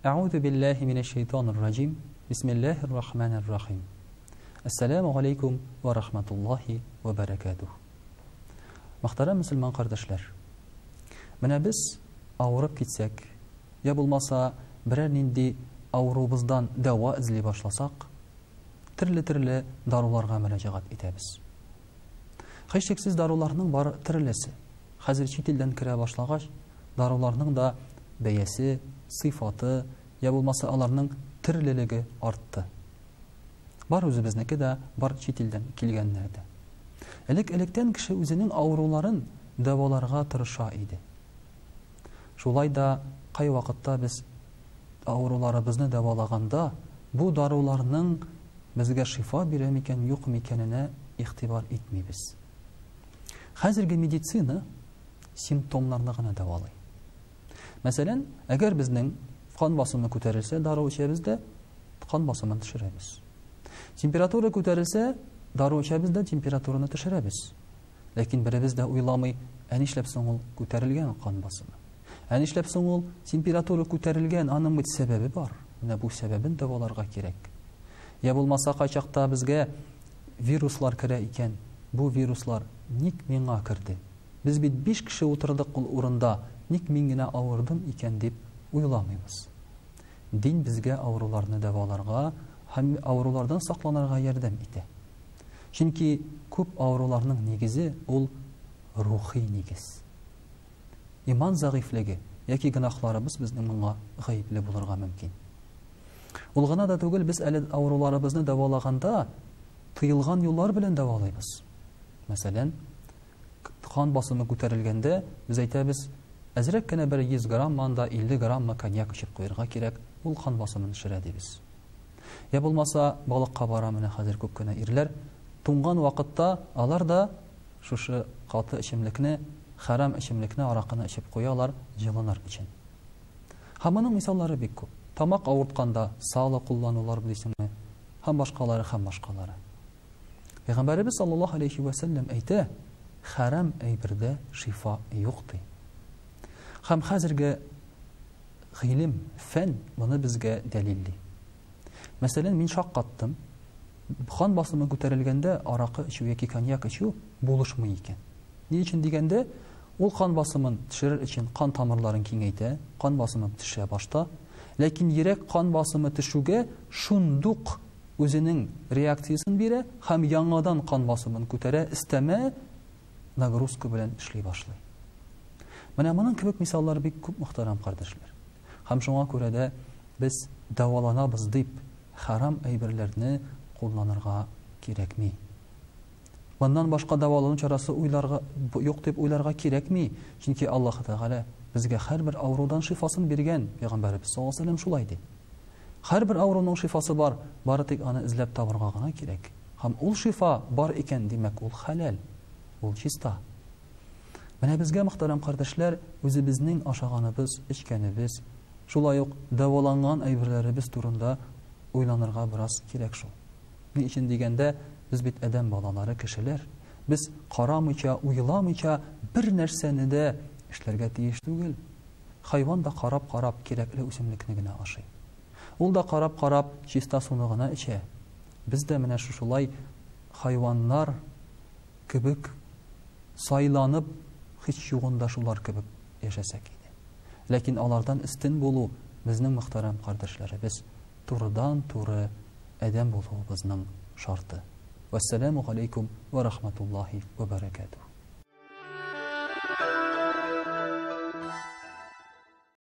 Әгъузу биллаһи минәш шәйтанир раҗим. Бисмиллаһир рахманир рахим. Әссәламү галәйкүм вә рахматуллаһи вә бәрәкәтүһ. Мөхтәрәм мөселман кардәшләр! Менә без авырып китсәк, я булмаса берәр нинди авыруыбыздан дәва эзли башласак, төрле-төрле даруларга мөрәҗәгать итәбез. Һичшиксез даруларның бар төрлесе. Хәзер чит илдән керә башлагач, даруларның да бәясе, сыйфаты, я булмаса аларның төрлелеге артты. Бар үзебезнеке дә, бар чит илдән килгәннәр дә. Элек-электән кеше үзенең авыруларын дәваларга тырыша иде. Шулай да кайвакытта без авыруларыбызны дәвалаганда бу даруларның безгә шифа бирә микән, юк микәненә игътибар итмибез. Хәзерге медицина симптомнарны гына дәвалый. Мәсәлән, әгәр безнең кан басымы күтәрелсә, дару эчәбез дә, кан басымын төшерәбез. Температура күтәрелсә, дару эчәбез дә, температураны төшерәбез. Ләкин беребез дә уйламый, ә нишләп соң ул күтәрелгән кан басымы? Ә нишләп соң ул температура күтәрелгән, аның бит сәбәбе бар. Менә бу сәбәбен дәваларга кирәк. Я булмаса кайчакта безгә вируслар керә икән, бу вируслар ник миңа керде? Без бит биш кеше утырдык ул урында, ник мин генә авырдым икән дип уйламыйбыз. Дин безгә авыруларны дәваларга һәм авырулардан сакланырга ярдәм итә. Чөнки күп авыруларның нигезе ул рухи нигез. Иман зәгыйфьлеге яки гөнаһларыбыз безнең моңа гаепле булырга мөмкин. Ул гына да түгел, без әле авыруларыбызны дәвалаганда тыелган юллар белән дәвалыйбыз. Мәсәлән, кан басымы күтәрелгәндә, без әйтәбез, әзрәк кенә бер 100 граммы анда 50 граммы коньяк эчеп куерга кирәк, ул кан басымын төшерә дибез. Я булмаса, балыкка бара менә хәзер күп кенә ирләр, туңган вакытта алар да шушы каты эчемлекне, хәрам эчемлекне, аракыны эчеп куялар җылыныр өчен. Һәм моның мисаллары бик күп. Тамак авыртканда сало кулланулар дисеңме, һәм башкалары, һәм башкалары. Пәйгамбәребез саллаллаһу алейхи вә сәлләм әйтә, хәрам әйбердә шифа юк ди. Һәм хәзерге гыйлем, фән моны безгә дәлилли. Мәсәлән, мин шаккаттым. Кан басымы күтәрелгәндә аракы эчү яки коньяк эчү булышмый икән. Ни өчен дигәндә, ул кан басымын төшерер өчен кан тамырларын киңәйтә, кан басымы төшә башта. Ләкин йөрәк кан басымы төшүгә шундук үзенең реакциясен бирә һәм яңадан кан басымын күтәрә, өстәмә нагрузка белән эшли башлый. Менә моның кебек мисаллар бик күп, мөхтәрәм кардәшләр. Һәм шуңа күрә дә без дәваланабыз дип хәрам әйберләрне кулланырга кирәкми. Моннан башка дәвалану чарасы уйларга юк дип уйларга кирәкми, чөнки Аллаһы Тәгалә безгә һәрбер авырудан шифасын биргән, Пәйгамбәребез саллаллаһу алейһи ва сәлләм шулай ди. Һәрбер авыруның шифасы бар, бары тик аны эзләп табырга гына кирәк. Һәм ул шифа бар икән, димәк, ул хәләл, ул чиста. Менә безгә, мөхтәрәм кардәшләр, үзебезнең ашаганыбыз, эчкәнебез, шулай ук дәваланган әйберләребез турында уйланырга бераз кирәк шул. Ни өчен дигәндә, без бит адәм балалары, кешеләр. Без карамыйча, уйламыйча бер нәрсәне дә эшләргә тиеш түгел. Хайван да карап-карап кирәкле үсемлекне генә ашый. Ул да карап-карап чиста суны гына эчә. Без дә менә шушылай хайваннар кебек сайланып, һич югында шулар кебек яшәсәк иде. Ләкин алардан өстен булу безнең мөхтәрәм кардәшләребез, турыдан-туры адәм булуыбызның шарты. Вәссәламү галәйкүм вә рахматуллаһи вә бәрәкәтүһ.